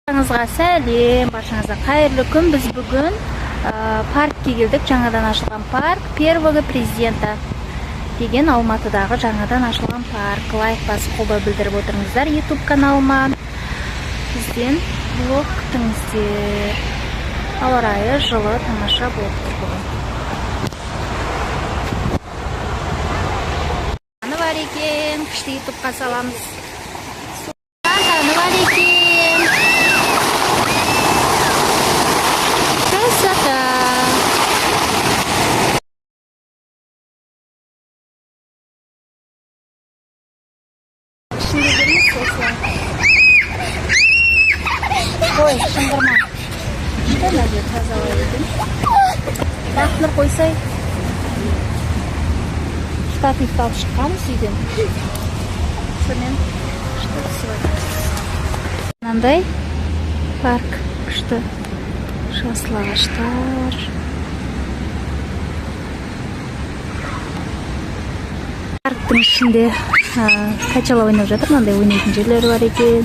Баршаңызға сәлем, баршаңызға қайырлы күн. Біз бүгін паркке келдік, жаңадан ашылған парк, Первого президента деген Алматыдағы жаңадан ашылған парк. Лайк басып, қолдау білдіріп отырыңыздар YouTube каналыма. Бізден влог күтіңіздер. Ауа райы жылы, тамаша болып тұр бүгін. Бар екен, күшті YouTube-қа саламыз. Фонтаны бар екен. Красота. Ішінде жүрміз осылай. Ой, шыңғырма. Күшті мына жер таза екен. Бақнұр, қойсай. Штативті алып шыққанбыз үйден. Сонымен күшті түсіп жатырмыз. Мынандай парк күшті. Жасыл ағаштар. Парктың ішінде качала ойнап жатыр. Мынандай ойнайтын жерлері бар екен.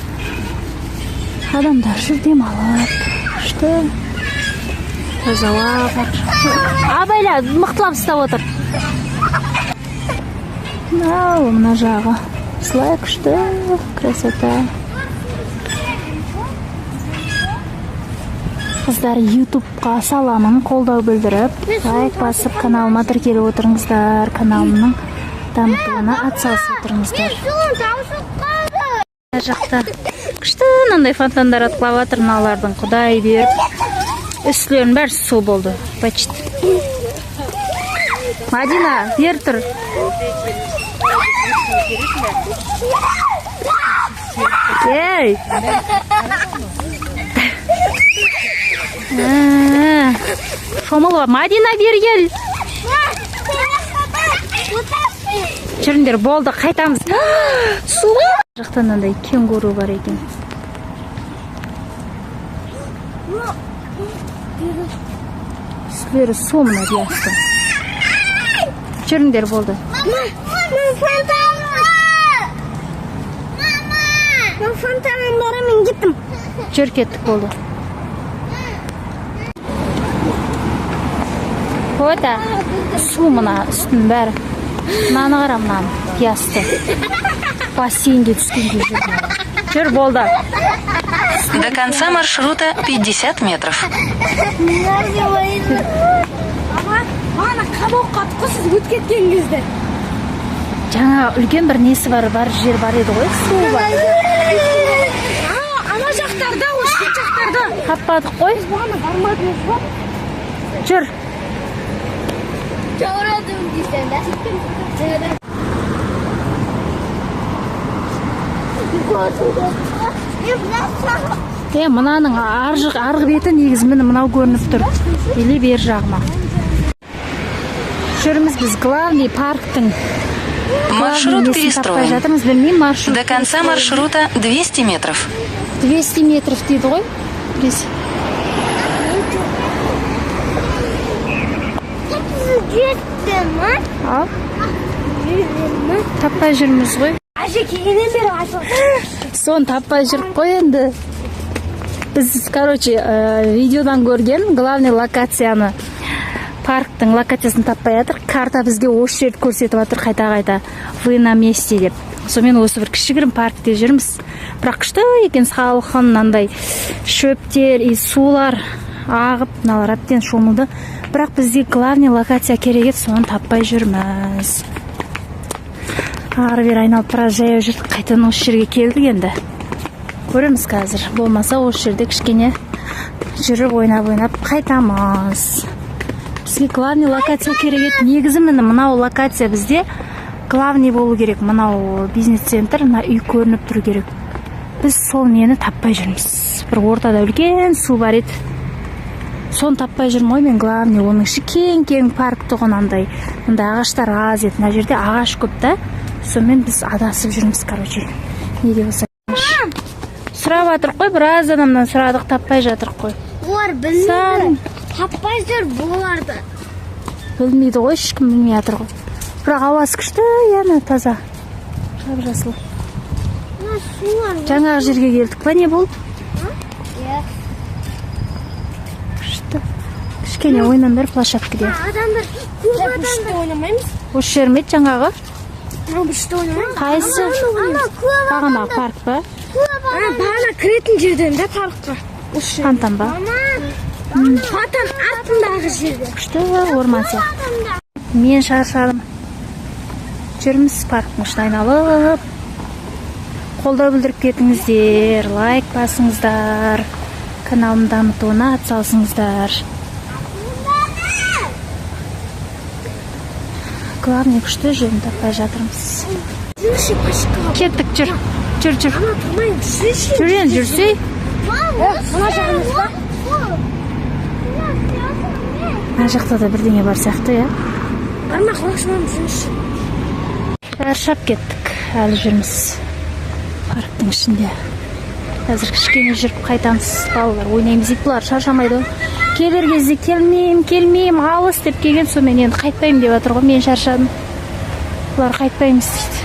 Адамдар жүр демалып. Күшті. Таза ауа парк. Абайла, мықтылап ұстап отыр. Мынау мына жағы. Осылай күшті, красота. Қыздар, YouTube-қа саламын, қолдау білдіріп, лайк басып, каналыма тіркеліп отырыңыздар, каналымның дамытуына атсалысып отырыңыздар. Мына жақта күшті мынандай фонтандар атқылап жатыр, мыналардың құдай беріп, үстілерінің бәрі су болды, почти. Мадина, бер тұр. Ей! Шомылып, Мадина, бері кел. Жүріңдер, болды, қайтамыз. Су. Жақта мынандай кенгуру бар екен. Үстілері су мына биасты. Жүріңдер, болды. Мен фонтанның бәрі мен кеттім. Жүр, кеттік, болды. Ота, су мына үстінің бәрі. Мынаны қара, мынаны, пиясты. Бассейнге түскендей жүр. Жүр, болды. До конца маршрута 50 метров. Ана қабақ қатты қой сіз өтіп кеткен кезде. Жаңа үлкен бір несі бар, бар жер бар еді ғой, су бар. Ана жақтарда, осы шет жақтарда. Таппадық қой. Біз бағана бармадыңыз ба? Жүр. Жаурадым дейсің да. Мынаның арғы беті негізі міне мынау көрініп тұр. Или бер жағы ма? Жүрміз біз главный парктың. Маршрут Главный несін таппай перестроен. жатырмыз, білмеймін, маршрут. До конца маршрута 200 метров. 200 метров дейді ғой. Біз Ал. Таппай жүрміз ғой. Әже келгеннен бері ашылды. Соны таппай жүріп қой енді. Біз, короче, видеодан көрген главный локацияны, парктың локациясын таппай жатыр. Карта бізге осы жерді көрсетіп жатыр қайта-қайта. Вы на месте деп. Сонымен осы бір кішігірім паркте жүрміз. Бірақ күшті екен, салқын, мынандай шөптер и сулар ағып, мыналар әбден шомылды. Бірақ бізге главный локация керек еді, соны таппай жүрміз. Ары бері айналып біраз жаяу жүрдік, қайтадан осы жерге келдік енді. Көреміз қазір. Болмаса осы жерде кішкене жүріп ойнап-ойнап қайтамыз. Бізге главный локация керек еді. Негізі міне мынау локация бізде главный болу керек. Мынау бизнес-центр, мына үй көрініп тұру керек. Біз сол нені таппай жүрміз. Бір ортада үлкен су бар еді. Соны таппай жүрмін ғой мен главный. Оның іші кең-кең парк тұғын андай. Мындай ағаштар аз еді. Мына жерде ағаш көп та. Сонымен біз адасып жүрміз, короче. Не де болса. Сұрап жатырық қой, біраз адамнан сұрадық, таппай жатырық қой. Олар білмейді. Таппай жүр бұларды. Білмейді ғой, ешкім білмей жатыр ғой. Бірақ ауасы күшті, яны таза. Жап-жасыл. Мына сулар. Жаңағы жерге келдік па, не болды? Иә. Күшті, кішкене ойнаңдар площадкада. Адамдар көп, адамдар. Ойнамаймыз. Осы жер ме еді жаңағы? Мынау бір жерде ойнамаймыз. Қайсы? Ана көп. Бағанағы парк па? Көп. Ана бағана кіретін жерден да паркқа. Осы жер. Фонтан ба? Мама. Фонтан артындағы жерде. Күшті орман сияқты. Адамдар. Мен шаршадым. Жүрміз парктың ішін айналып. Қолдау білдіріп кетіңіздер, лайк басыңыздар, каналымды дамытуына атсалысыңыздар. Главный, күшті жерін таппай жатырмыз. Жүрші пашка. Кеттік, жүр, жүр, жүр. Ана тұрмаймын, жүрші. Жүр енді, жүрсей. Мама. Мына жағымыз ба? Мына жақта да бірдеңе бар сияқты, иә. Барма, құлақшыман, жүрші. Шаршап кеттік, әлі жүрміз парктың ішінде. Қазір кішкене жүріп қайтамыз. Балалар ойнаймыз дейді, бұлар шаршамайды ғой. Келер кезде келмеймін, келмеймін, алыс деп келген, сонымен енді қайтпаймын деп жатыр ғой. Мен шаршадым, бұлар қайтпаймыз дейді.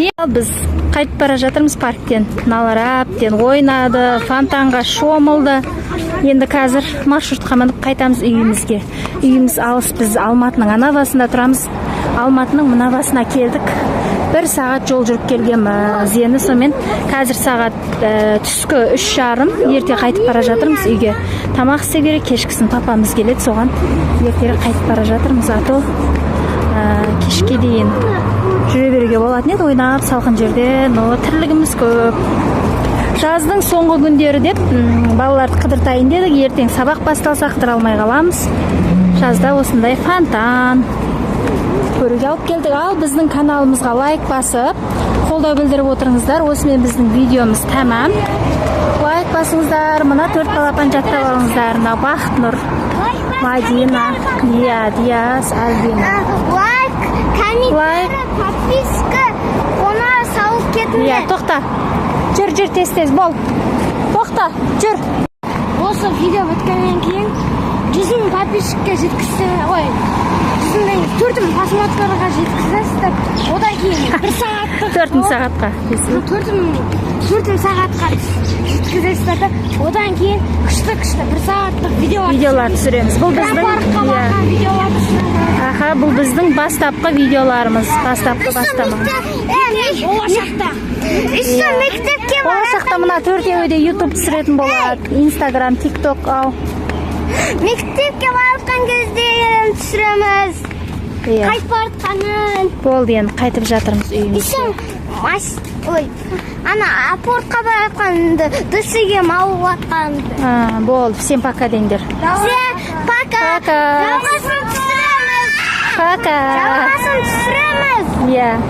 Не, ал біз қайтып бара жатырмыз парктен. Мыналар әбден ойнады, фонтанға шомылды. Енді қазір маршрутқа мініп қайтамыз үйімізге. Үйіміз алыс, біз Алматының ана басында тұрамыз. Алматының мына басына келдік, бір сағат жол жүріп келгенбіз. Енді сонымен қазір сағат түскі 3:30. Ерте қайтып бара жатырмыз үйге. Тамақ істеу керек, кешкісін папамыз келеді, соған ертерек қайтып бара жатырмыз. А то кешке дейін жүре беруге болатын еді ойнап салқын жерде, но тірлігіміз көп. Жаздың соңғы күндері деп балаларды қыдыртайын дедік. Ертең сабақ басталса, қыдыра алмай қаламыз. Жазда осындай фонтан көруге алып келдік. Ал біздің каналымызға лайк басып, қолдау білдіріп отырыңыздар. Осымен біздің видеомыз тәмам. Лайк басыңыздар, мына төрт балапан жаттап алыңыздар. Мына Бақытнұр, Мадина, иә, Диас, Альбина. Лайк, комментарий, подписка, қона салып кетіңдер. Иә, тоқта, жүр, жүр, тез, тез бол, тоқта, жүр. Осы видео біткеннен кейін 100 000 подписчикке жеткізсе, ой, 100 000, 4000 просмотрға жеткізесіздер. Одан кейін бір сағаттық 4000 сағатқа. 4000 сағатқа жеткізесіздер да, одан кейін күшті күшті бір сағаттық видеолар Видеолар түсіреміз. Бұл біздің паркқа иә. барған видеолар түсіреміз. Аха, бұл біздің бастапқы видеоларымыз, бастапқы бастама. Болашақта. Еще мектепке. Болашақта мына төртеуі де Ютуб түсіретін болады, Инстаграм, Тикток. Ау. Мектепке барған кезде түсіреміз. Иә. Қайтып баратқанын. Болды, енді қайтып жатырмыз үйімізге. Еще ой, ана апортқа баратқанды, дсге алып жатқанды. А, болды, всем пока деңдер. Всем пока. Пока. Жалғасын түсіреміз. Пока. Жалғасын түсіреміз. Иә.